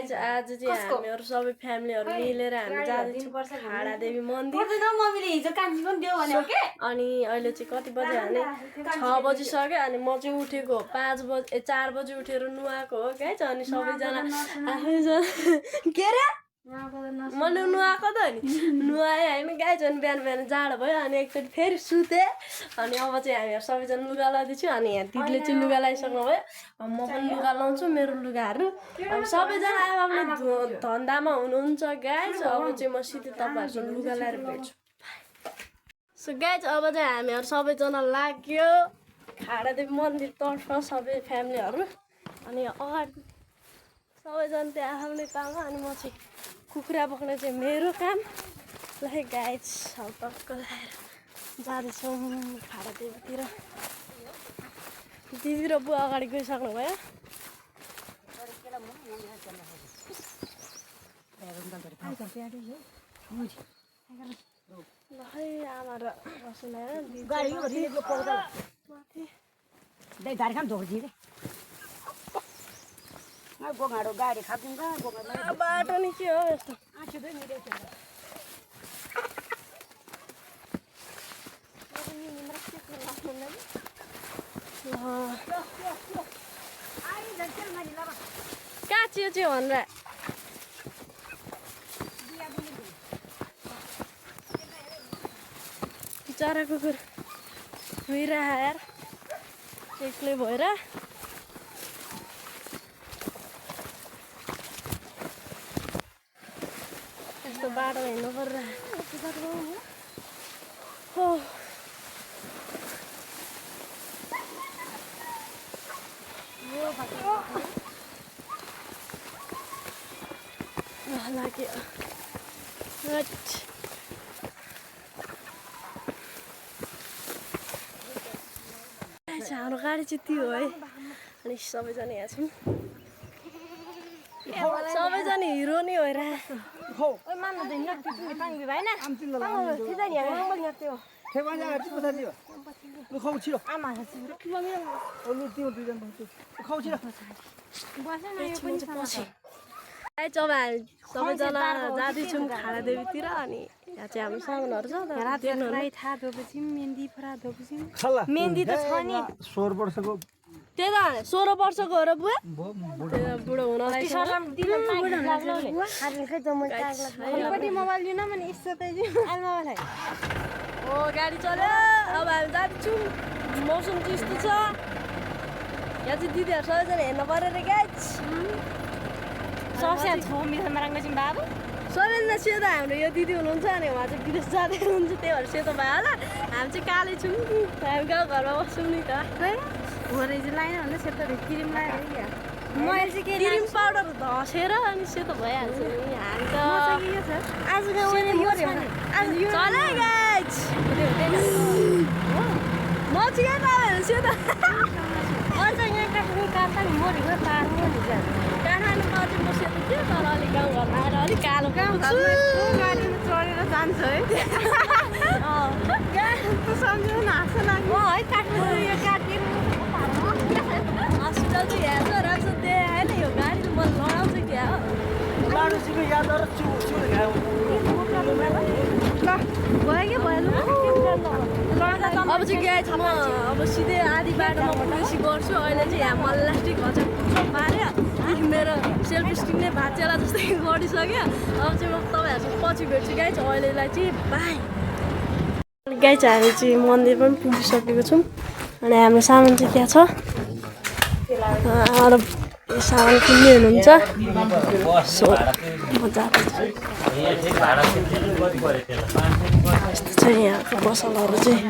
guys आज चाहिँ हामीहरु सबै फ्यामिलीहरु मिलेर हामी जाँदैछौँ खाडा देवी मन्दिर मम्मीले हिजो कान्छी पनि दियो भन्यो के अनि अहिले चाहिँ कति बजे भने 6 बजी सक्यो अनि म चाहिँ उठेको 5 बजे 4 बजे उठेर नुहाएको हो गाइज अनि सबैजना आफैजना के रे मैले नुहाएको त नि नुहाए हैन गाइज अनि बिहान बिहान जाडो भयो अनि एकचोटि फेरि सुते अनि अब चाहिँ हामी सबैजना लुगा लाउँदैछु अनि यहाँ दिदीले चाहिँ लुगा लाइसक्नु भयो म पनि लुगा लाउँछु मेरो लुगाहरू अब सबैजना आफ्नो धन्दामा हुनुहुन्छ गाइज अब चाहिँ म सिधै तपाईहरुसँग लुगा लाएर भेट्छु सो गाइज अब चाहिँ हामीहरु सबैजना लाग्यो खाडादेवी मन्दिर तर्फ सबै फ्यामिलीहरु अनि अगाडि सबैजना त्यहाँ आफ्नै काममा अनि म चाहिँ कुखुरा बोक्ने चाहिँ मेरो काम ल गाइज अब टक्क लाएर जाँदैछौँ खाडादेवीतिर दिदी र बुवा अगाडि गइसक्नु भयो ल है आमा र रसुना गाडी खादिन्छ बाटो नि के हो यस्तो कहाँ चियो चियो भनेर बिचरा कुकुर रोइरह यार एक्लै भएर यस्तो बाटो हिँड्नु परिरहेको हो लाग्यो हाम्रो गाडी चाहिँ त्यो है अनि सबैजना यहाँ छौँ सबैजना हिरो नै हो जब हामी सबैजना जाँदैछौँ खाडादेवीतिर अनि यहाँ चाहिँ हाम्रो सामानहरू छ मेहन्दी त छ नि 16 वर्षको त्यही त 16 वर्षको हो र बुवा बुढो हुनलाई हो गाडी चल्यो अब हामी जाँदैछौँ मौसम चाहिँ यस्तो छ यहाँ चाहिँ दिदीहरू सबैजना हेर्नु पर्यो रे गाइज सबैजना सेतो हाम्रो यो दिदी हुनुहुन्छ अनि उहाँ चाहिँ विदेश जाँदै हुनुहुन्छ त्यही भएर सेतो भयो होला हामी चाहिँ कालै छौँ हामी गाउँघरमा बस्छौँ नि त क्रिम पाउडर धसेर अनि सेतो भइहाल्छ नि हामी त चले गाइज म चाहिँ कहाँ सेतो काठमाडौँमा चाहिँ म सेतो थियो तर अलिक गाउँघरमा आएर अलिक कालो गाडीमा चढेर जान्छ है सम्झिनु हाँसो लाग्यो है काठमाडौँ यो काटेर हस्पिटल चाहिँ यहाँ छ राम्रो देखाएन यो गाडी म लडाउँछ क्या हो लाडुसीको याद गरेर अब चाहिँ गाइज म अब सिधै आधी बाटोमा पुलिसी गर्छु अहिले चाहिँ यहाँ मल्लास्टिक भन्छ पार्यो मेरो सेल्फ स्टिक नै भाँचेला जस्तै गरिसक्यो अब चाहिँ म तपाईँहरूसँग पछि भेट्छु गाइज अहिलेलाई चाहिँ बाई गाइज हामी चाहिँ मन्दिर पनि पुगिसकेको छौँ अनि हाम्रो सामान चाहिँ त्यहाँ छ सामान किन्ने हुनुहुन्छ सो म जाँदैछु यस्तो छ यहाँको पसलहरू चाहिँ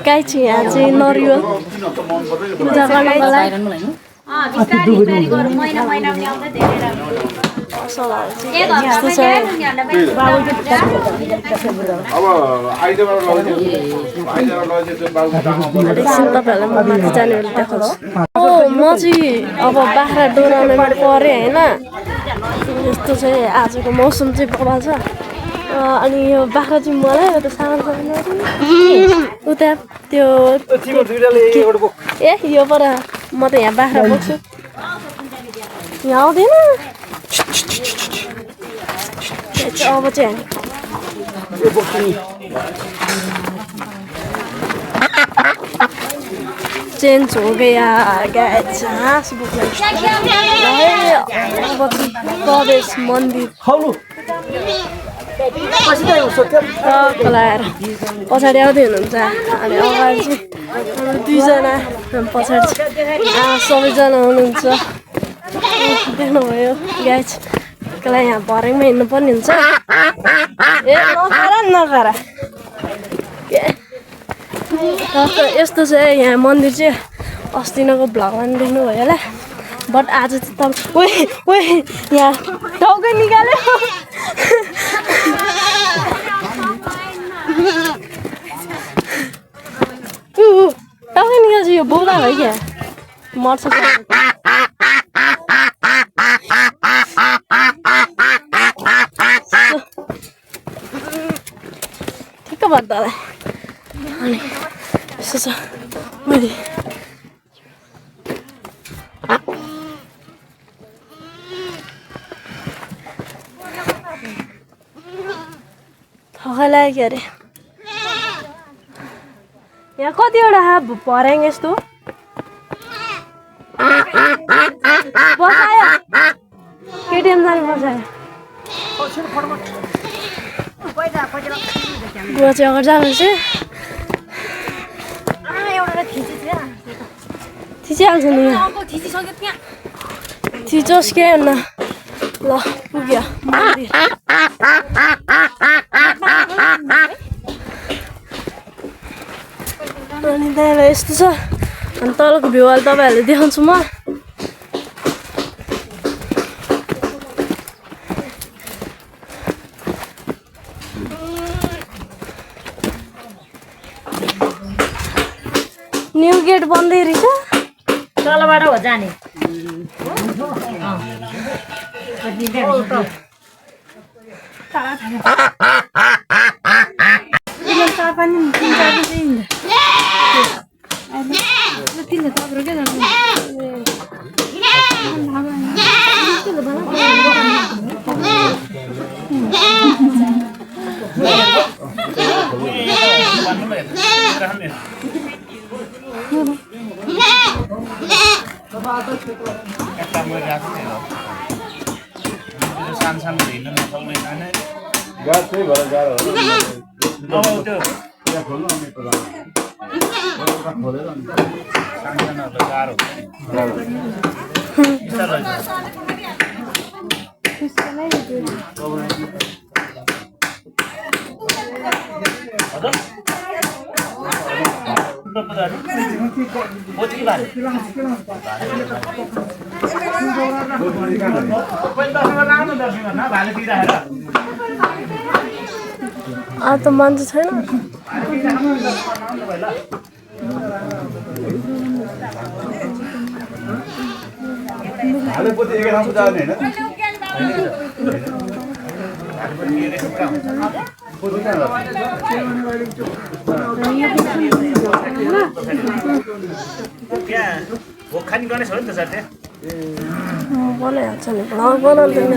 गाई चाहिँ यहाँ चाहिँ नरिवल पूजा गर्नको लागि म चाहिँ अब बाख्रा डोराउनमा परेँ होइन यस्तो चाहिँ आजको मौसम चाहिँ बबाल छ अनि यो बाख्रा चाहिँ मलाई उता सानो उता त्यो ए यो पर म त यहाँ बाख्रा बोक्छु यहाँ आउँदैन अब चाहिँ चेंज हो गया गाइस हाँस बोक्न प्रवेश मन्दिर खोलाएर पछाडि आउँदै हुनुहुन्छ अनि अगाडि चाहिँ दुईजना पछाडि सबैजना हुनुहुन्छ देख्नुभयो गाइस कला यहाँ भर्याङमा हिँड्नु पर्ने हुन्छ ए नखरा यस्तो छ यहाँ मन्दिर चाहिँ अस्तिनको भ्लगमा पनि देख्नुभयो होला बट आज चाहिँ तपाईँ ओए यहाँ टाउकै निकाल्यो टाउकै निकाल्छ यो बोला है क्या मर्छ ठिक्क भन्दा अनि यस्तो छ मैले थकाइ लाग्यो अरे यहाँ कतिवटा भर्याङ यस्तो बसायो केटिएम जाने बसायो बुवा चाहिँ अगाडि जानुहुन्छ थिचिहाल्छ नि थिचोस् के न ल पुग्यो मन्दिर अनि त्यहाँबाट यस्तो छ अनि तलको भ्यू अहिले तपाईँहरूले देखाउँछु म न्यू गेट बन्दै रहेछ तलबाट हो जाने त मान्छे छैन खानी गणेश हो नि त सर त्यहाँ बनाइहाल्छ नि भ्लग बनाउँदैन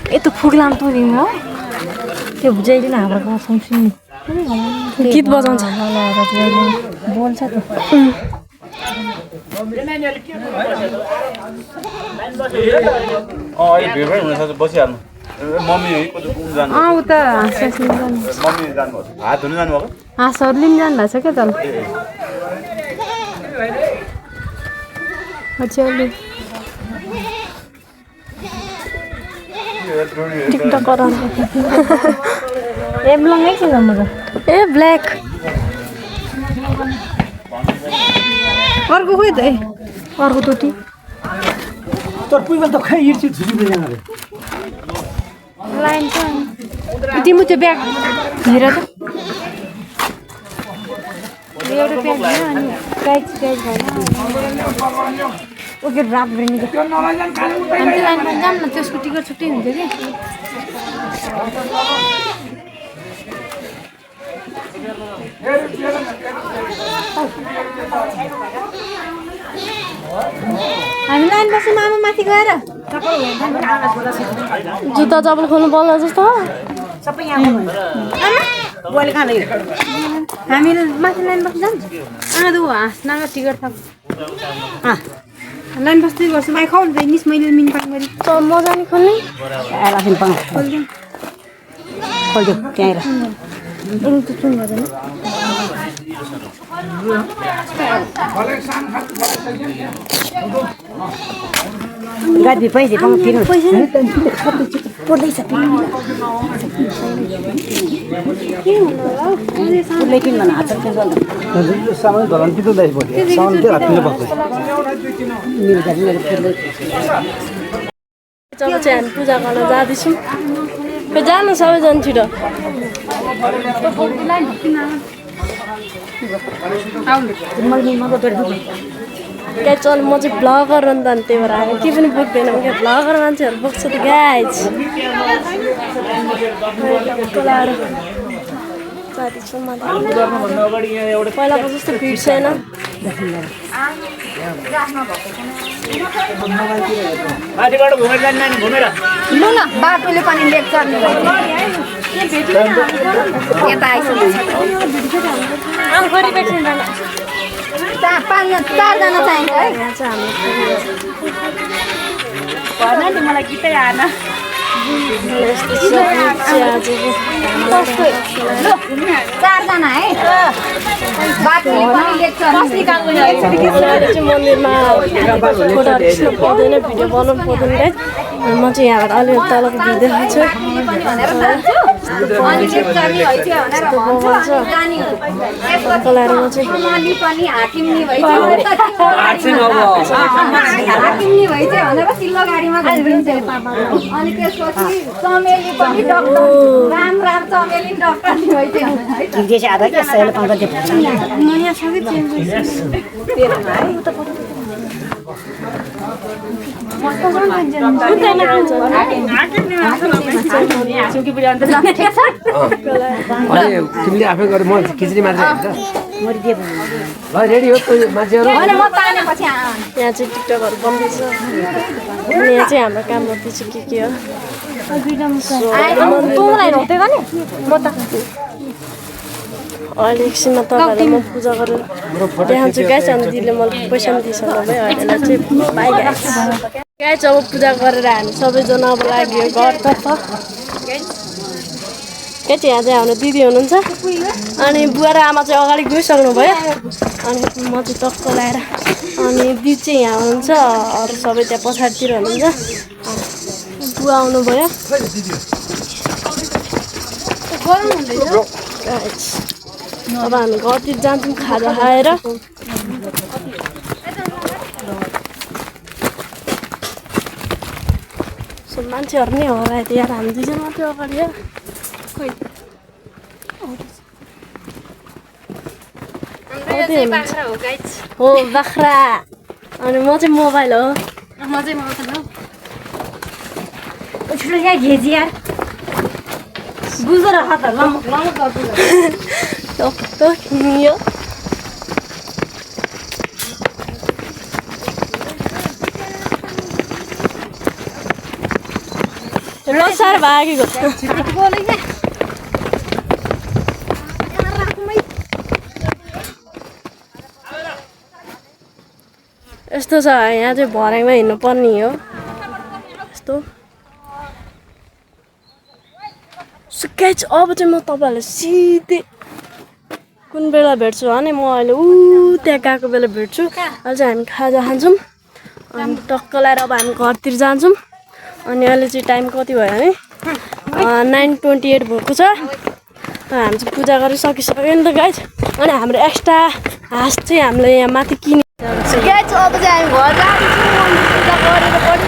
यस्तो फुक्लाम तुरिङ हो त्यो भुजाइले हाम्रो गाउँ सँगसँगै गीत बजाउँछ बोल्छ त बसिहाल्नु मम्मी है कति घुम जानु उता मम्मी जानुभएको हात धुनु जानुभएको हाँसहरूले पनि जानुभएको छ क्या त टिकटक गराउँछ ए ब्लङै छ म ए ब्ल्याक अर्को खोइ त ए अर्को टोटी तर पुगेल त खै इर्ची झुली यहाँ लाइन छ तिम्रो त्यो ब्याग हेर त एउटा ब्याग हेर अनि गाइज भएन ओके रात भेट्ने हामी त्यो लाइनमा जाऊँ न त्यसको टिकट छुट्टै हुन्छ कि हामी लाइन बस्नु मामा माथि गएर जुत्ता चप्पल खोल्नु पर्ला जस्तो सबै यहाँ हामी माथि लाइन बस्नु जान्छ दु हाँस्न टिकट थाप लाइन बस्दै गर्छु माइ खाऊ निस मैले मिन पाङ गरी मजा नि खोल्ने खोल्दियो त्यहाँ चुन गर्दैन गाडी पैसा पाउनु तिर्नु पैसा पर्दैछ जब चाहिँ हामी पूजा गर्न जाँदैछौँ जानु सबैजना छिटो क्या चल म चाहिँ भ्लगर हो नि त त्यही भएर हामी के पनि बोक्दैनौँ क्या भ्लगर मान्छेहरू बोक्छ त गाइज पहिलाको जस्तो भिड छैन लु न बाटोले पनि लेक्चर यता चारजना चाहिन्छ है मलाई गीतै आएन चारजना है मन्दिरमा फोटोहरू खिच्नु पर्दैन भिडियो बनाउनु पर्दैन म चाहिँ यहाँबाट अलिअलि तलको भिडियो देखाउँछु तिमीले आफै गरे म खिचडी मार्दै रेडी हो मान्छेहरू यहाँ चाहिँ टिकटकहरू बन्दैछ यहाँ चाहिँ हाम्रो काम गर्दैछ के हो अहिले एकछिनमा तपाईँहरूलाई म पूजा गरेर देखाउँछु गाइस अनि दिदीले मलाई पैसा पनि दिइसक्नु भयो अहिले चाहिँ बाई गाइस अब पूजा गरेर हामी सबैजना अब लाग्यो घरतर्फ के चाहिँ यहाँ चाहिँ हाम्रो दिदी हुनुहुन्छ अनि बुवा र आमा चाहिँ अगाडि गइसक्नु भयो अनि म चाहिँ टक्क लगाएर अनि दिदी चाहिँ यहाँ हुनुहुन्छ अरू सबै त्यहाँ पछाडितिर हुनुहुन्छ बुवा आउनुभयो अब हामी घरतिर जान्छौँ खाजा खाएर मान्छेहरू नै होला यार हामी दुईजना मात्रै अगाडि हो बाख्रा अनि म चाहिँ मोबाइल हो लोसार भागेको यस्तो छ यहाँ चाहिँ भर्याङमा हिँड्नु पर्ने हो यस्तो गाइस अब चाहिँ म तपाईँहरूलाई सिधै कुन बेला भेट्छु भने म अहिले त्यहाँ गएको बेला भेट्छु अहिले चाहिँ हामी खाजा खान्छौँ अनि टक्क लगाएर अब हामी घरतिर जान्छौँ अनि अहिले चाहिँ टाइम कति भयो भने 9:28 भएको छ हामी चाहिँ पूजा गरिसकिसक्यो नि त गाइस अनि हाम्रो एक्स्ट्रा हाँस चाहिँ हामीले यहाँ माथि किने गाइस अब चाहिँ हामी घर जान्छौँ पूजा गरेर पनि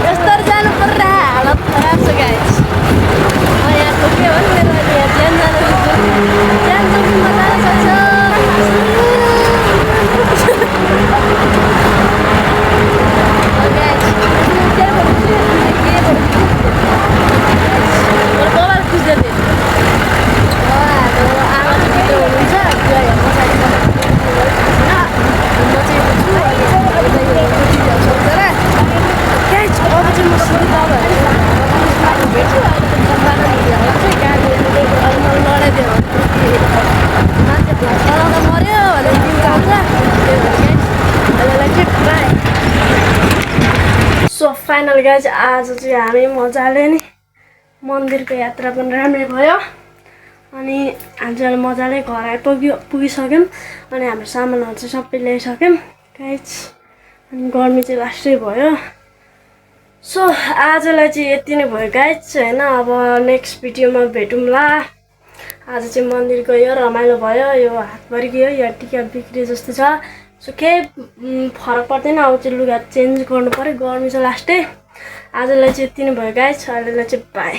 यस्तो जानु पर्ने हालत खराब छ गाइस यहाँ के हो नि मेरो फाइनल गाइज आज चाहिँ हामी मजाले नि मन्दिरको यात्रा पनि राम्रै भयो अनि आज मजाले घर पुगिसक्यौँ अनि हाम्रो सामानहरू चाहिँ सबै ल्याइसक्यौँ गाइज अनि गर्मी चाहिँ लास्टै भयो सो आजलाई चाहिँ यति नै भयो गाइज होइन अब नेक्स्ट भिडियोमा भेटौँला आज चाहिँ मन्दिर गयो रमाइलो भयो यो हातभरि गयो यो टिका बिग्रियो जस्तो छ सो केही फरक पर्दैन अब चाहिँ लुगा चेन्ज गर्नु पऱ्यो गर्मी चाहिँ लास्टै आजलाई चाहिँ यति नै भयो गाइज अहिलेलाई चाहिँ बाई